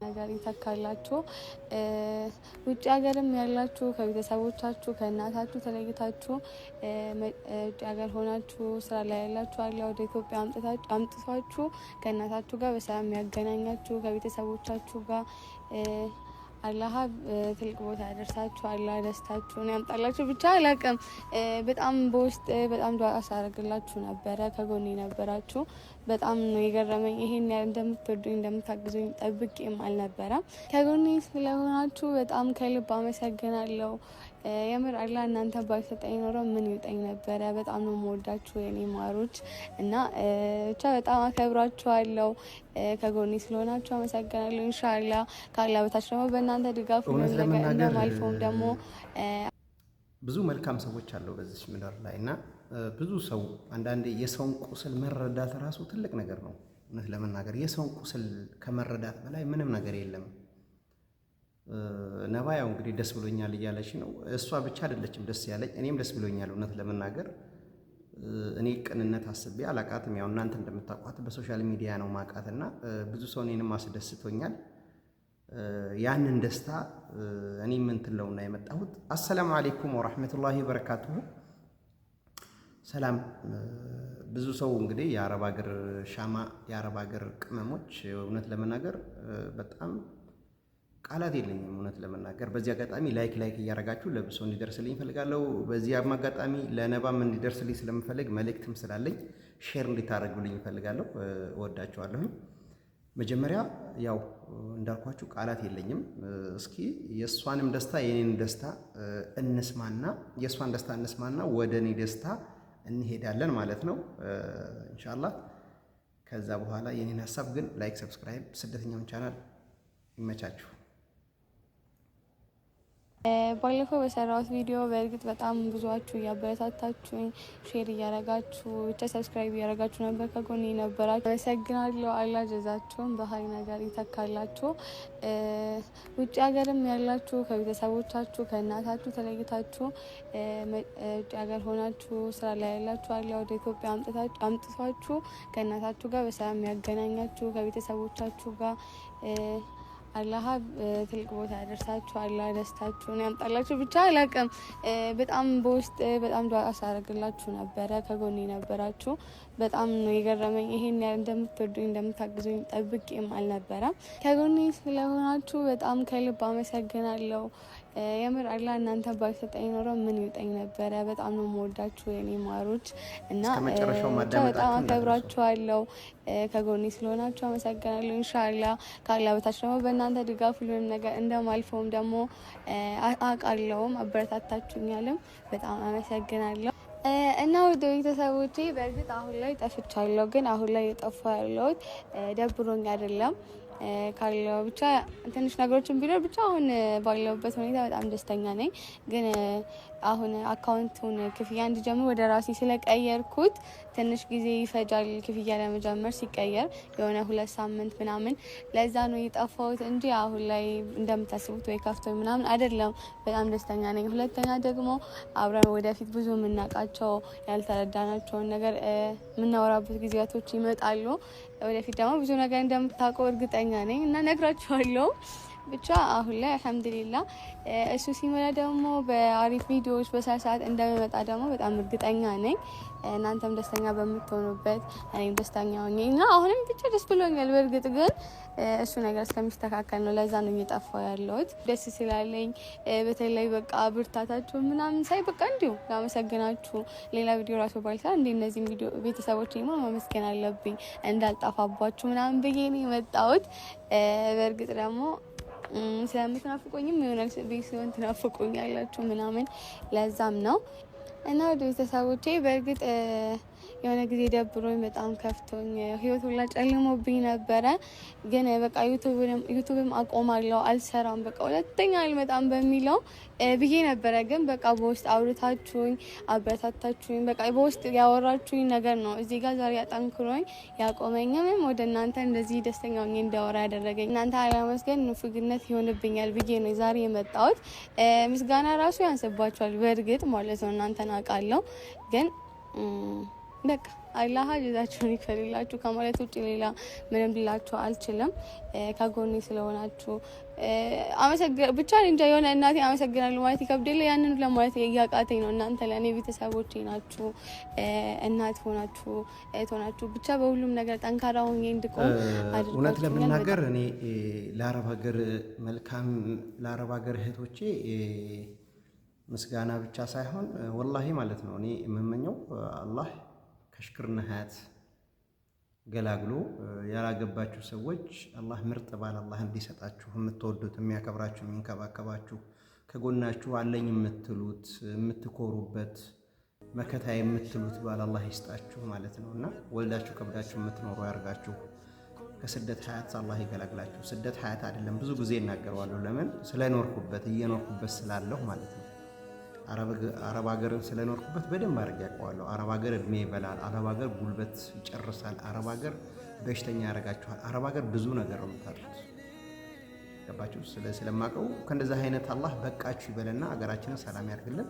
ነገር ይተካላችሁ። ውጭ ሀገርም ያላችሁ ከቤተሰቦቻችሁ ከእናታችሁ ተለይታችሁ ውጭ ሀገር ሆናችሁ ስራ ላይ ያላችሁ አለ ወደ ኢትዮጵያ አምጥቷችሁ ከእናታችሁ ጋር በሰላም ያገናኛችሁ፣ ከቤተሰቦቻችሁ ጋር አላህ ትልቅ ቦታ ያደርሳችሁ። አላህ ደስታችሁን ያምጣላችሁ። ብቻ አላቅም፣ በጣም በውስጥ በጣም ዱዓ ሳደርግላችሁ ነበረ። ከጎኔ ነበራችሁ። በጣም ነው የገረመኝ። ይሄን ያህል እንደምትወዱኝ እንደምታግዙኝ ጠብቄም አልነበረም። ከጎኔ ስለሆናችሁ በጣም ከልብ አመሰግናለሁ። የምር አላህ እናንተ ባይሰጠኝ ኖሮ ምን ይውጠኝ ነበረ። በጣም ነው የምወዳችሁ የኔ ማሮች እና ብቻ በጣም አከብራችኋለሁ። ከጎኔ ስለሆናችሁ አመሰግናለሁ። ኢንሻአላህ ከአላህ በታች ደግሞ በእናንተ ድጋፍ እውነት ለመናገር እንደማልፈውም ደግሞ ብዙ መልካም ሰዎች አሉ በዚች ምድር ላይ እና ብዙ ሰው አንዳንዴ የሰውን ቁስል መረዳት ራሱ ትልቅ ነገር ነው። እውነት ለመናገር የሰውን ቁስል ከመረዳት በላይ ምንም ነገር የለም። ነባ ያው እንግዲህ ደስ ብሎኛል እያለች ነው። እሷ ብቻ አይደለችም ደስ ያለኝ፣ እኔም ደስ ብሎኛል። እውነት ለመናገር እኔ ቅንነት አስቤ አላቃትም። ያው እናንተ እንደምታውቋት በ social media ነው ማቃት እና ብዙ ሰው እኔንም አስደስቶኛል። ያንን ደስታ እኔ ምን ትለውና የመጣሁት። አሰላሙ አሌይኩም ወራህመቱላሂ ወበረካቱሁ። ሰላም። ብዙ ሰው እንግዲህ የአረብ ሀገር ሻማ፣ የአረብ ሀገር ቅመሞች እውነት ለመናገር በጣም ቃላት የለኝም። እውነት ለመናገር በዚህ አጋጣሚ like like እያደረጋችሁ ለብሶ እንዲደርስልኝ እፈልጋለሁ። በዚህ አጋጣሚ ለነባም እንዲደርስልኝ ስለምፈልግ መልእክትም ስላለኝ share እንዲታደርጉልኝ እፈልጋለሁ። እወዳችኋለሁኝ። መጀመሪያ ያው እንዳልኳችሁ ቃላት የለኝም። እስኪ የእሷንም ደስታ የኔን ደስታ እንስማና የእሷን ደስታ እንስማና ወደ እኔ ደስታ እንሄዳለን ማለት ነው ኢንሻአላህ። ከዛ በኋላ የኔን ሀሳብ ግን like፣ subscribe፣ ስደተኛውን ቻናል ይመቻችሁ። ባለፈው በሰራሁት ቪዲዮ በእርግጥ በጣም ብዙዋችሁ እያበረታታችሁኝ share እያረጋችሁ ብቻ subscribe እያረጋችሁ ነበር ከጎኔ ነበራችሁ። አመሰግናለሁ። አላህ ጀዛችሁን በኸይር ነገር ይተካላችሁ። ውጭ ሀገርም ያላችሁ ከቤተሰቦቻችሁ ከእናታችሁ ተለይታችሁ ውጭ ሀገር ሆናችሁ ስራ ላይ ያላችሁ አላህ ወደ ኢትዮጵያ አምጥቷችሁ ከእናታችሁ ጋር በሰላም ያገናኛችሁ፣ ከቤተሰቦቻችሁ ጋር አላህ ትልቅ ቦታ ያደርሳችሁ። አላህ ደስታችሁን ያምጣላችሁ። ብቻ አላቅም፣ በጣም በውስጥ በጣም ዱዓ ሳደርግላችሁ ነበረ። ከጎኔ ነበራችሁ። በጣም ነው የገረመኝ። ይሄን ያህል እንደምትወዱኝ እንደምታግዙኝ ጠብቄም አልነበረም። ከጎኔ ስለሆናችሁ በጣም ከልብ አመሰግናለሁ። የምር አላህ እናንተ ባይሰጠኝ ኖሮ ምን ይውጠኝ ነበረ። በጣም ነው የምወዳችሁ የኔ ማሮች እና እስከ መጨረሻው ብቻ በጣም ማዳመጣችሁን እንዳትረሱ። አከብራችኋለሁ። ከጎኔ ስለሆናችሁ አመሰግናለሁ። ኢንሻአላህ ከአላህ በታች ደግሞ በእናንተ ድጋፍ ሁሉንም ነገር እንደማልፈውም ደግሞ አውቃለሁም፣ አበረታታችሁኛልም። በጣም አመሰግናለሁ። እና ውድ ቤተሰቦቼ በእርግጥ አሁን ላይ ጠፍቻለሁ፣ ግን አሁን ላይ የጠፋ ያለሁት ደብሮኝ አይደለም። ካለው ብቻ ትንሽ ነገሮችን ቢኖር ብቻ አሁን ባለሁበት ሁኔታ በጣም ደስተኛ ነኝ። ግን አሁን account ኡን ክፍያ እንዲጀምር ወደ ራሴ ስለቀየርኩት ትንሽ ጊዜ ይፈጃል። ክፍያ ለመጀመር ሲቀየር የሆነ 2 ሳምንት ምናምን፣ ለዛ ነው የጠፋሁት እንጂ አሁን ላይ እንደምታስቡት ወይ ከፍቶኝ ምናምን አይደለም። በጣም ደስተኛ ነኝ። ሁለተኛ ደግሞ አብረን ወደፊት ብዙ የምናውቃቸው ያልተረዳናቸውን ነገር የምናወራበት ጊዜያቶች ይመጣሉ። ወደፊት ደግሞ ብዙ ነገር እንደምታውቀው እርግጠኛ ነኝ እና ነግራችኋለሁ። ብቻ አሁን ላይ አልሐምዱሊላህ፣ እሱ ሲሞላ ደግሞ በአሪፍ ቪዲዮዎች በስራ ሰዓት እንደምመጣ ደግሞ በጣም እርግጠኛ ነኝ። እናንተም ደስተኛ በምትሆኑበት እኔም ደስተኛ ሆኜ እና አሁንም ብቻ ደስ ብሎኛል። በእርግጥ ግን እሱ ነገር እስከሚስተካከል ነው። ለዛ ነው እየጠፋሁ ያለሁት። ደስ ስላለኝ በተለይ በቃ ብርታታችሁ ምናምን ሳይ በቃ እንዲሁ ላመሰግናችሁ፣ ሌላ ቪዲዮ ራሱ ባልሰራ እንደ እነዚህም ቪዲዮ ቤተሰቦች ማመስገን አለብኝ እንዳልጠፋባችሁ ምናምን ብዬ ነው የመጣሁት። በእርግጥ ደግሞ ስለምትናፍቁኝም ይሆናል፣ ቤት ሲሆን ትናፍቁኛላችሁ ምናምን፣ ለዛም ነው። እና ወደ ቤተሰቦቼ በእርግጥ የሆነ ጊዜ ደብሮኝ በጣም ከፍቶኝ ህይወት ሁላ ጨልሞብኝ ነበረ። ግን በቃ ዩቱብም አቆማለሁ፣ አልሰራም፣ በቃ ሁለተኛ አልመጣም በሚለው ብዬ ነበረ። ግን በቃ በውስጥ አውርታችሁኝ አበረታታችሁኝ፣ በቃ በውስጥ ያወራችሁኝ ነገር ነው እዚህ ጋር ዛሬ አጠንክሮኝ ያቆመኝም ወደ እናንተ እንደዚህ ደስተኛ ሆኜ እንዳወራ ያደረገኝ። እናንተ አለማመስገን ንፉግነት ይሆንብኛል ብዬ ነው ዛሬ የመጣሁት። ምስጋና ራሱ ያንስባችኋል በእርግጥ ማለት ነው፣ እናንተን አውቃለሁ። ግን በቃ አላህ ጀዛችሁን ይክፈልላችሁ ከማለት ውጭ ሌላ ምንም ልላችሁ አልችልም። ከጎኔ ስለሆናችሁ ብቻ እንጃ የሆነ እናቴ አመሰግናለሁ ማለት ይከብዳል። ያንን ለማለት እያቃተኝ ነው። እናንተ ለእኔ ቤተሰቦቼ ናችሁ፣ እናት ሆናችሁ እህት ሆናችሁ ብቻ በሁሉም ነገር ጠንካራ ሆኜ እንድቆም አድርጋችሁኛል። እውነት ለመናገር እኔ ለአረብ ሀገር መልካም ለአረብ ሀገር እህቶቼ ምስጋና ብቻ ሳይሆን ወላሂ ማለት ነው እኔ የምመኘው አላህ ከሽክርና ሀያት ገላግሎ ያላገባችሁ ሰዎች አላህ ምርጥ ባል አላህ እንዲሰጣችሁ የምትወዱት የሚያከብራችሁ የሚንከባከባችሁ ከጎናችሁ አለኝ የምትሉት የምትኮሩበት መከታ የምትሉት ባል አላህ ይስጣችሁ ማለት ነው እና ወልዳችሁ ከብዳችሁ የምትኖሩ ያርጋችሁ። ከስደት ሀያት አላህ ይገላግላችሁ። ስደት ሀያት አይደለም፣ ብዙ ጊዜ እናገረዋለሁ። ለምን ስለኖርኩበት እየኖርኩበት ስላለሁ ማለት ነው። አረብ ሀገርን ስለኖርኩበት በደንብ አድርጌ ያውቀዋለሁ። አረብ ሀገር እድሜ ይበላል። አረብ ሀገር ጉልበት ይጨርሳል። አረብ ሀገር በሽተኛ ያደርጋችኋል። አረብ ሀገር ብዙ ነገር ነው የምታጡት። ገባችሁ? ስለማውቀው ከእንደዚህ አይነት አላህ በቃችሁ ይበለና ሀገራችንን ሰላም ያድርግልን።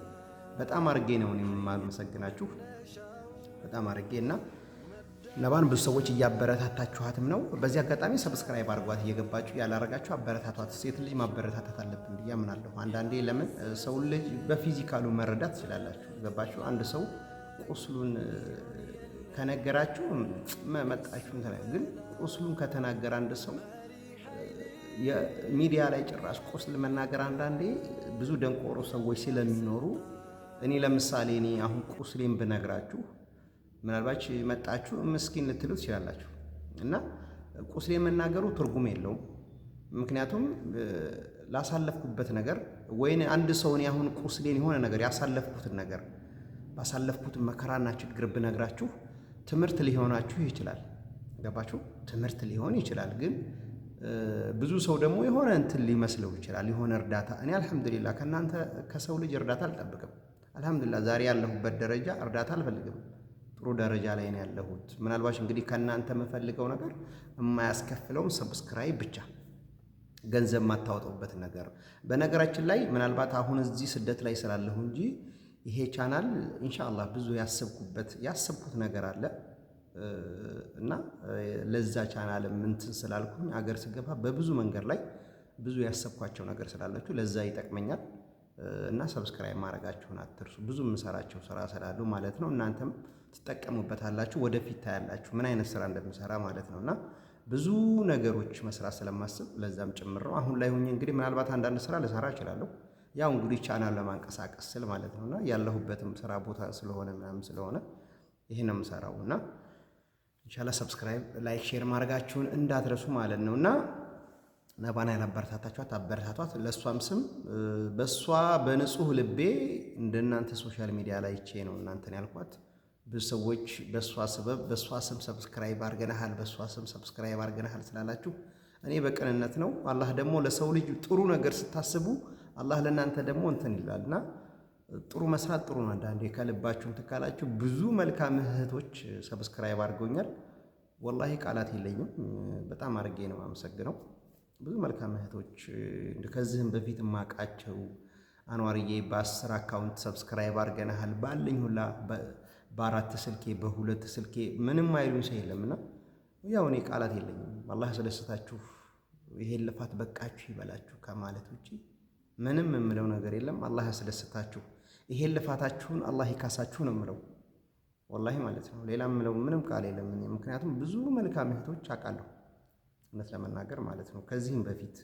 በጣም አድርጌ ነው እኔ የማመሰግናችሁ፣ በጣም አድርጌ እና ነባን ብዙ ሰዎች እያበረታታችኋትም ነው። በዚህ አጋጣሚ subscribe አድርጓት፣ እየገባችሁ ያላረጋችሁ አበረታቷት። ሴት ልጅ ማበረታታት አለብን ብዬ አምናለሁ። አንዳንዴ ለምን ሰው ልጅ በ physical ኡ መረዳት ትችላላችሁ። ገባችሁ? አንድ ሰው ቁስሉን ከነገራችሁ መጣችሁ፣ ግን ቁስሉን ከተናገረ አንድ ሰው ሚዲያ ላይ ጭራሽ ቁስል መናገር አንዳንዴ ብዙ ደንቆሮ ሰዎች ስለሚኖሩ እኔ ለምሳሌ እኔ አሁን ቁስሌን ብነግራችሁ ምናልባች መጣችሁ ምስኪን ልትሉ ትችላላችሁ። እና ቁስሌ መናገሩ ትርጉም የለውም። ምክንያቱም ላሳለፍኩበት ነገር ወይ አንድ ሰው እኔ አሁን ቁስሌን የሆነ ነገር ያሳለፍኩትን ነገር ባሳለፍኩት መከራና ችግር ብነግራችሁ ትምህርት ሊሆናችሁ ይችላል። ገባችሁ? ትምህርት ሊሆን ይችላል። ግን ብዙ ሰው ደግሞ የሆነ እንትን ሊመስለው ይችላል፣ የሆነ እርዳታ። እኔ አልሐምዱሊላህ ከእናንተ ከሰው ልጅ እርዳታ አልጠብቅም። አልሐምዱሊላህ ዛሬ ያለሁበት ደረጃ እርዳታ አልፈልግም። ጥሩ ደረጃ ላይ ነው ያለሁት። ምናልባት እንግዲህ ከእናንተ የምፈልገው ነገር የማያስከፍለውን subscribe ብቻ ገንዘብ የማታወጡበት ነገር። በነገራችን ላይ ምናልባት አሁን እዚህ ስደት ላይ ስላለሁ እንጂ ይሄ ቻናል ኢንሻአላህ ብዙ ያሰብኩት ነገር አለ እና ለዛ ቻናል እንትን ስላልኩኝ አገር ስገባ በብዙ መንገድ ላይ ብዙ ያሰብኳቸው ነገር ስላላችሁ ለዛ ይጠቅመኛል እና subscribe ማድረጋችሁን አትርሱ። ብዙ የምሰራቸው ስራ ስላሉ ማለት ነው። እናንተም ትጠቀሙበታላችሁ፣ ወደፊት ታያላችሁ ምን አይነት ስራ እንደምሰራ ማለት ነው። እና ብዙ ነገሮች መስራት ስለማስብ ለዛም ጭምር ነው። አሁን ላይ ሆኜ እንግዲህ ምናልባት አንዳንድ ስራ ልሰራ እችላለሁ። ያው እንግዲህ ቻናል ለማንቀሳቀስ ስል ማለት ነው። እና ያለሁበትም ስራ ቦታ ስለሆነ ምናምን ስለሆነ ይሄን ነው የምሰራው። እና ኢንሻአላህ subscribe፣ like፣ share ማድረጋችሁን እንዳትረሱ ማለት ነው። እና ነባን ያላበረታታችኋት አበረታቷት። ለእሷም ስም በእሷ በንጹህ ልቤ እንደናንተ social media ላይ አይቼ ነው እናንተን ያልኳት። ብዙ ሰዎች በእሷ ስበብ በእሷ ስም subscribe አድርገናሃል፣ በእሷ ስም subscribe አድርገናሃል ስላላችሁ እኔ በቅንነት ነው። አላህ ደግሞ ለሰው ልጅ ጥሩ ነገር ስታስቡ አላህ ለእናንተ ደግሞ እንትን ይላል እና ጥሩ መስራት ጥሩ ነው። አንዳንዴ ከልባችሁ እንትን ካላችሁ ብዙ መልካም እህቶች subscribe አድርገውኛል። ወላሂ ቃላት የለኝም። በጣም አድርጌ ነው አመሰግነው። ብዙ መልካም እህቶች ከዚህም በፊት ማቃቸው አንዋርዬ በ10 account subscribe አድርገናሃል ባለኝ ሁላ በአራት ስልኬ በሁለት ስልኬ ምንም አይሉኝ ሰው የለምና ያው እኔ ቃላት የለኝም። አላህ ያስደስታችሁ፣ ይሄን ልፋት በቃችሁ ይበላችሁ ከማለት ውጪ ምንም የምለው ነገር የለም። አላህ ያስደስታችሁ፣ ይሄን ልፋታችሁን አላህ ይካሳችሁ ነው የምለው፣ ወላሂ ማለት ነው። ሌላ የምለው ምንም ቃል የለም። ምክንያቱም ብዙ መልካም እህቶች አውቃለሁ፣ እውነት ለመናገር ማለት ነው። ከዚህም በፊት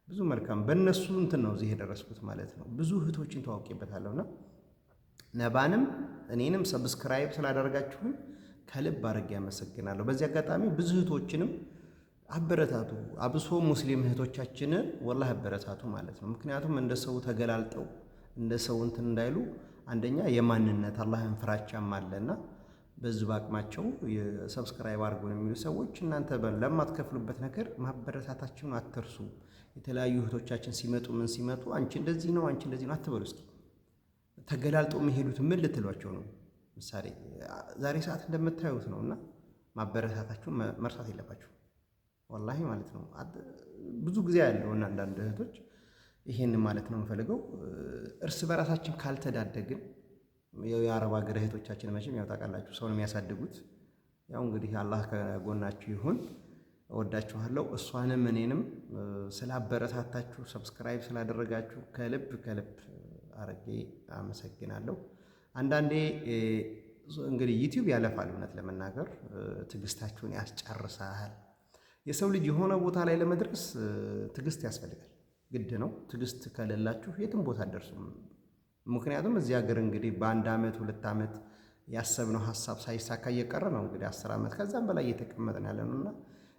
ብዙ መልካም በእነሱ እንትን ነው እዚህ የደረስኩት ማለት ነው። ብዙ እህቶችን ተዋውቄበታለሁና ነባንም እኔንም subscribe ስላደረጋችሁኝ ከልብ አድርጌ አመሰግናለሁ። በዚህ አጋጣሚ ብዙ እህቶችንም አበረታቱ፣ አብሶ ሙስሊም እህቶቻችንን ወላሂ አበረታቱ ማለት ነው። ምክንያቱም እንደ ሰው ተገላልጠው እንደ ሰው እንትን እንዳይሉ አንደኛ የማንነት አላህን ፍራቻም አለና በዚህ በአቅማቸው subscribe አድርገው የሚሉ ሰዎች እናንተ ለማትከፍሉበት ነገር ማበረታታችሁን አትርሱ። የተለያዩ እህቶቻችን ሲመጡ ምን ሲመጡ አንቺ እንደዚህ ነው አንቺ እንደዚህ ነው አትበሉ። እስኪ ተገላልጦ የሚሄዱት ምን ልትሏቸው ነው? ምሳሌ ዛሬ ሰዓት እንደምታዩት ነው። እና ማበረታታችሁን መርሳት የለባችሁ ወላሂ ማለት ነው። ብዙ ጊዜ ያለው እና አንዳንድ እህቶች ይሄን ማለት ነው የምፈልገው፣ እርስ በራሳችን ካልተዳደግን የአረብ ሀገር እህቶቻችን መቼም ያው ታውቃላችሁ ሰውን የሚያሳድጉት ያው እንግዲህ አላህ ከጎናችሁ ይሁን። እወዳችኋለሁ። እሷንም እኔንም ስላበረታታችሁ፣ subscribe ስላደረጋችሁ ከልብ ከልብ አረጌ አመሰግናለሁ። አንዳንዴ እንግዲህ ዩቲዩብ ያለፋል። እውነት ለመናገር ትዕግስታችሁን ያስጨርሳል። የሰው ልጅ የሆነ ቦታ ላይ ለመድረስ ትዕግስት ያስፈልጋል፣ ግድ ነው። ትዕግስት ከሌላችሁ የትም ቦታ አትደርሱም። ምክንያቱም እዚህ ሀገር እንግዲህ በአንድ ዓመት 2 ዓመት ያሰብነው ሀሳብ ሳይሳካ እየቀረ ነው እንግዲህ 10 ዓመት ከዛም በላይ እየተቀመጥን ያለ ነው። እና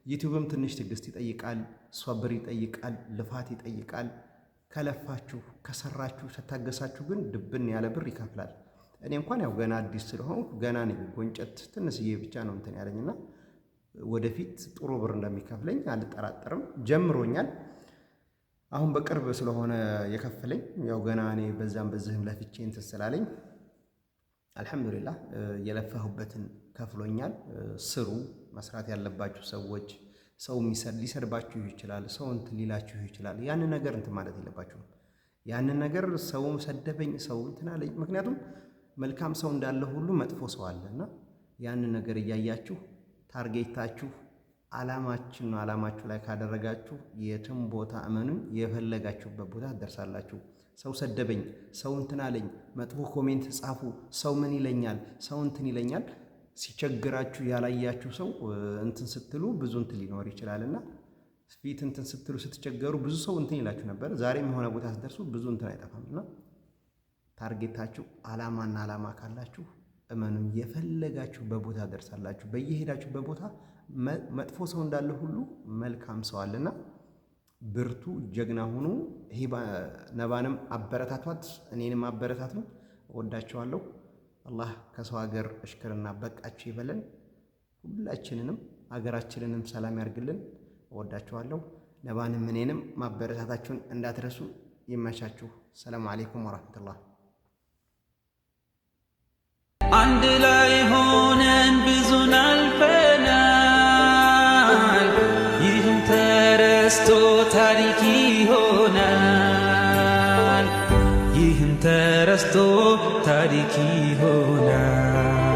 ዩቲዩብም ትንሽ ትዕግስት ይጠይቃል፣ ሶብር ይጠይቃል፣ ልፋት ይጠይቃል። ከለፋችሁ፣ ከሰራችሁ፣ ከታገሳችሁ ግን ድብን ያለ ብር ይከፍላል። እኔ እንኳን ያው ገና አዲስ ስለሆንኩ ገና ነኝ። ጎንጨት ትንሽዬ ብቻ ነው እንትን ያለኝና ወደፊት ጥሩ ብር እንደሚከፍለኝ አልጠራጠርም። ጀምሮኛል። አሁን በቅርብ ስለሆነ የከፈለኝ፣ ያው ገና እኔ በዛም በዚህም ለፍቼ እንትን ስላለኝ አልሐምዱሊላህ የለፋሁበትን ከፍሎኛል። ስሩ። መስራት ያለባችሁ ሰዎች፣ ሰው ሊሰድባችሁ ይችላል። ሰው እንትን ሊላችሁ ይችላል። ያንን ነገር እንትን ማለት የለባችሁም። ያንን ነገር ሰው ሰደበኝ፣ ሰው እንትን አለኝ። ምክንያቱም መልካም ሰው እንዳለ ሁሉ መጥፎ ሰው አለ። እና ያንን ነገር እያያችሁ target ኣችሁ አላማችን ነው። አላማችሁ ላይ ካደረጋችሁ የትም ቦታ እመኑኝ የፈለጋችሁበት ቦታ ትደርሳላችሁ። ሰው ሰደበኝ፣ ሰው እንትን አለኝ፣ መጥፎ comment ጻፉ፣ ሰው ምን ይለኛል፣ ሰው እንትን ይለኛል። ሲቸግራችሁ ያላያችሁ ሰው እንትን ስትሉ ብዙ እንትን ሊኖር ይችላል። እና ፊት እንትን ስትሉ፣ ስትቸገሩ ብዙ ሰው እንትን ይላችሁ ነበር። ዛሬም የሆነ ቦታ ስትደርሱ ብዙ እንትን አይጠፋም። እና target ኣችሁ አላማና አላማ ካላችሁ እመኑኝ የፈለጋችሁበት ቦታ ደርሳላችሁ። በየሄዳችሁበት ቦታ መጥፎ ሰው እንዳለ ሁሉ መልካም ሰው አለና ብርቱ፣ ጀግና ሁኑ። ይሄ ነባንም አበረታቷት፣ እኔንም አበረታቱ። እወዳችኋለሁ። አላህ ከሰው ሀገር እሽክርና በቃችሁ ይበለን። ሁላችንንም ሀገራችንንም ሰላም ያርግልን። እወዳችኋለሁ። ነባንም እኔንም ማበረታታችሁን እንዳትረሱ። ይመቻችሁ። ሰላም አለይኩም ወራህመቱላህ። አንድ ላይ ሆነን ብዙን አልፈናል። ይህም ተረስቶ ታሪክ ይሆናል። ይህም ተረስቶ ታሪክ ይሆናል።